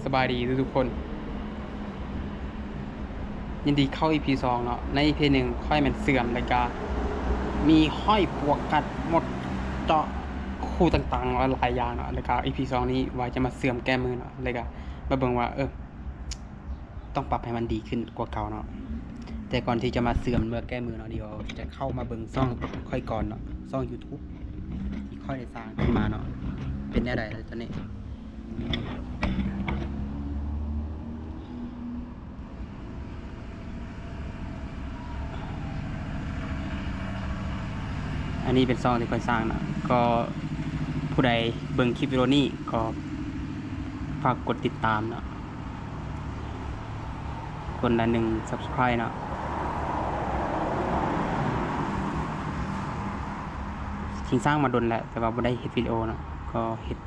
ສະບາຍດີທຸກໆຄົນ ຍິນດີເຂົ້າອີພີສອງເນາະ. ໃນອີພີໜຶ່ງຂ້ອຍແມ່ນເຊື່ອມ ແລ້ວກະມີຮອຍປວກກັດໝົດເຈາະ ຄູ່ຕ່າງໆຫຼາຍໆຢ່າງເນາະ. ແລ້ວກະອີພີສອງນີ້ວ່າຈະມາເຊື່ອມແກ້ມືເນາະ ແລ້ວກະມາເບິ່ງວ່າ ເອີ ຕ້ອງປັບໃຫ້ມັນດີຂຶ້ນກວ່າເກົ່າເນາະ. ແຕ່ກ່ອນທີ່ຈະມາເຊື່ອມ ຫຼືວ່າແກ້ມືເນາະ ດຽວຈະເຂົ້າມາເບິ່ງຊ່ອງຂ້ອຍກ່ອນເນາະ, ຊ່ອງ YouTube ທີ່ຂ້ອຍໄດ້ສ້າງຂຶ້ນມາເນາະ ເປັນແນວໃດແລ້ວຕອນນີ້. ອັນນີ້ເປັນຊ່ອງທີ່ຂ້ອຍສ້າງເນາະ, ກໍຜູ້ໃດເບິ່ງຄລິບວິດີໂອນີ້ກໍຝາກກົດຕິດຕາມເນາະ, ຄົນລະໜຶ່ງ subscribe ເນາະ. ຈິງສ້າງມາດົນແລ້ວ ແຕ່ວ່າບໍ່ໄດ້ເຮັດວິດີໂອເນາະ, ກໍເຮັດ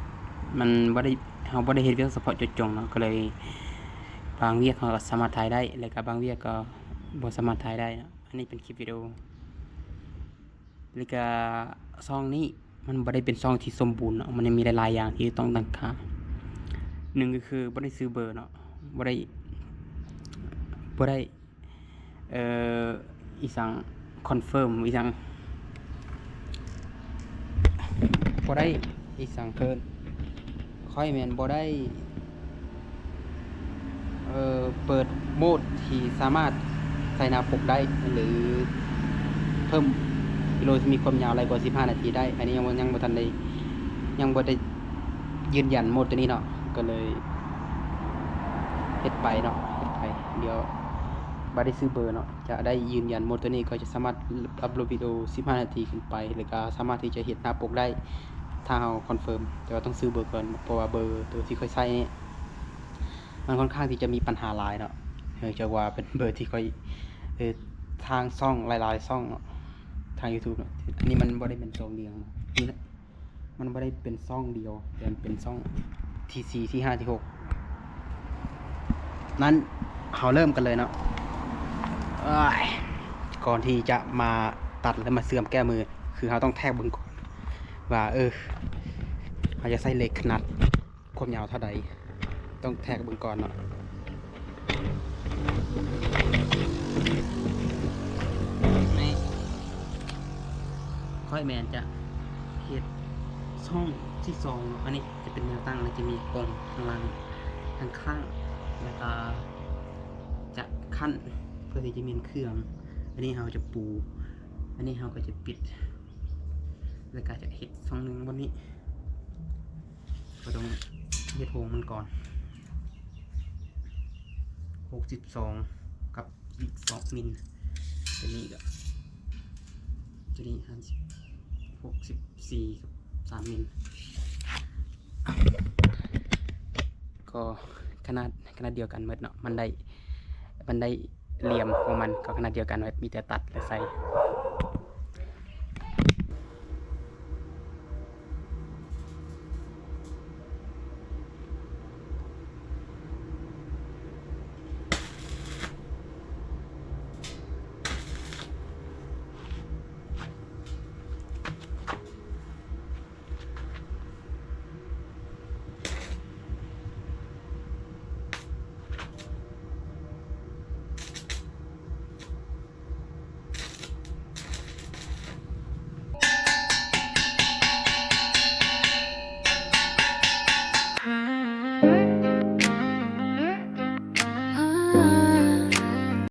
ມັນບໍ່ໄດ້ ເຮົາບໍ່ໄດ້ເຮັດວຽກສະເພາະເຈາະຈົງເນາະ, ກໍເລີຍບາງວຽກເຮົາກໍສາມາດຖ່າຍໄດ້ ແລ້ວກໍບາງວຽກກໍບໍ່ສາມາດຖ່າຍໄດ້ເນາະ. ອັນນີ້ເປັນຄລິບວິດີໂອ ແລ້ວກະຊ່ອງນີ້ມັນບໍ່ໄດ້ເປັນຊ່ອງທີ່ສົມບູນເນາະ, ມັນຍັງມີຫຼາຍໆຢ່າງທີ່ຕ້ອງຕັ້ງຄ່າ. ໜຶ່ງກໍຄືບໍ່ໄດ້ຊື້ເບີເນາະ, ບໍ່ໄດ້ ບໍ່ໄດ້ ເອີ ອີຫຍັງ confirm ອີຫຍັງ ບໍ່ໄດ້ ອີຫຍັງເອີ້ນ ຂ້ອຍແມ່ນບໍ່ໄດ້ ເອີ ເປີດໂໝດທີ່ສາມາດໃສ່ໜ້າປົກໄດ້ ຫຼື ເພີ່ມວິດີໂອທີ່ມີຄວາມຍາວຫຼາຍກວ່າສິບຫ້ານາທີໄດ້. ອັນນີ້ຍັງບໍ່ ຍັງບໍ່ທັນໄດ້ ຍັງບໍ່ໄດ້ຢືນຢັນໂໝດໂຕນີ້ເນາະ, ກໍເລີຍເຮັດໄປເນາະ ເຮັດໄປ. ດຽວບາດໄດ້ຊື້ເບີເນາະ ຈະໄດ້ຢືນຢັນໂໝດໂຕນີ້ ກໍຈະສາມາດອັບໂຫຼດວິດີໂອສິບຫ້ານາທີຂຶ້ນໄປ ແລ້ວກໍສາມາດທີ່ຈະເຮັດໜ້າປົກໄດ້ ຖ້າເຮົາ confirm. ແຕ່ວ່າຕ້ອງຊື້ເບີກ່ອນ ເພາະວ່າເບີໂຕທີ່ຂ້ອຍໃຊ້ນີ້ ມັນຄ່ອນຂ້າງທີ່ຈະມີບັນຫາຫຼາຍເນາະ, ເນື່ອງຈາກວ່າເປັນເບີທີ່ຂ້ອຍ ເອີ ທາງຊ່ອງຫຼາຍໆຊ່ອງເນາະ ທາງ YouTube ເນາະ. ອັນນີ້ມັນບໍ່ໄດ້ເປັນຊ່ອງດຽວເນາະ, ມັນບໍ່ໄດ້ເປັນຊ່ອງດຽວ ແຕ່ມັນເປັນຊ່ອງທີສີ່ ທີຫ້າ ທີຫົກ. ນັ້ນເຮົາເລີ່ມກັນເລີຍເນາະ. ເອີຍ ກ່ອນທີ່ຈະມາຕັດ ແລະ ມາເຊື່ອມແກ້ມື ຄືເຮົາຕ້ອງແທກເບິ່ງກ່ອນວ່າ ເອີ ເຮົາຈະໃຊ້ເຫຼັກຂະໜາດ ຄວາມຍາວເທົ່າໃດ ຕ້ອງແທກເບິ່ງກ່ອນເນາະ. ນີ້ ຂ້ອຍແມ່ນຈະເຮັດຊ່ອງທີສອງເນາະ, ອັນນີ້ຈະເປັນແນວຕັ້ງ ແລ້ວຈະມີປ່ອງທາງຫຼັງ ທາງຂ້າງ ແລ້ວກໍຈະຂັ້ນເພື່ອທີ່ຈະໝີນເຄື່ອງ. ອັນນີ້ເຮົາຈະປູ ອັນນີ້ເຮົາກໍຈະປິດ ແລ້ວກໍຈະເຮັດຊ່ອງໜຶ່ງບ່ອນນີ້. ກໍຕ້ອງເຮັດໂຮງມັນກ່ອນ ຫົກສິບສອງ ກັບອີກສອງມິນ. ຕົວນີ້ກໍ ຕົວນີ້ ຫົກສິບສີ່ ກັບສາມມິນ ກໍຂະໜາດ ຂະໜາດດຽວກັນໝົດເນາະ. ມັນໄດ້ ມັນໄດ້ຫຼ່ຽມຂອງມັນກໍຂະໜາດດຽວກັນໝົດ ມີແຕ່ຕັດ ແລະ ໃສ່.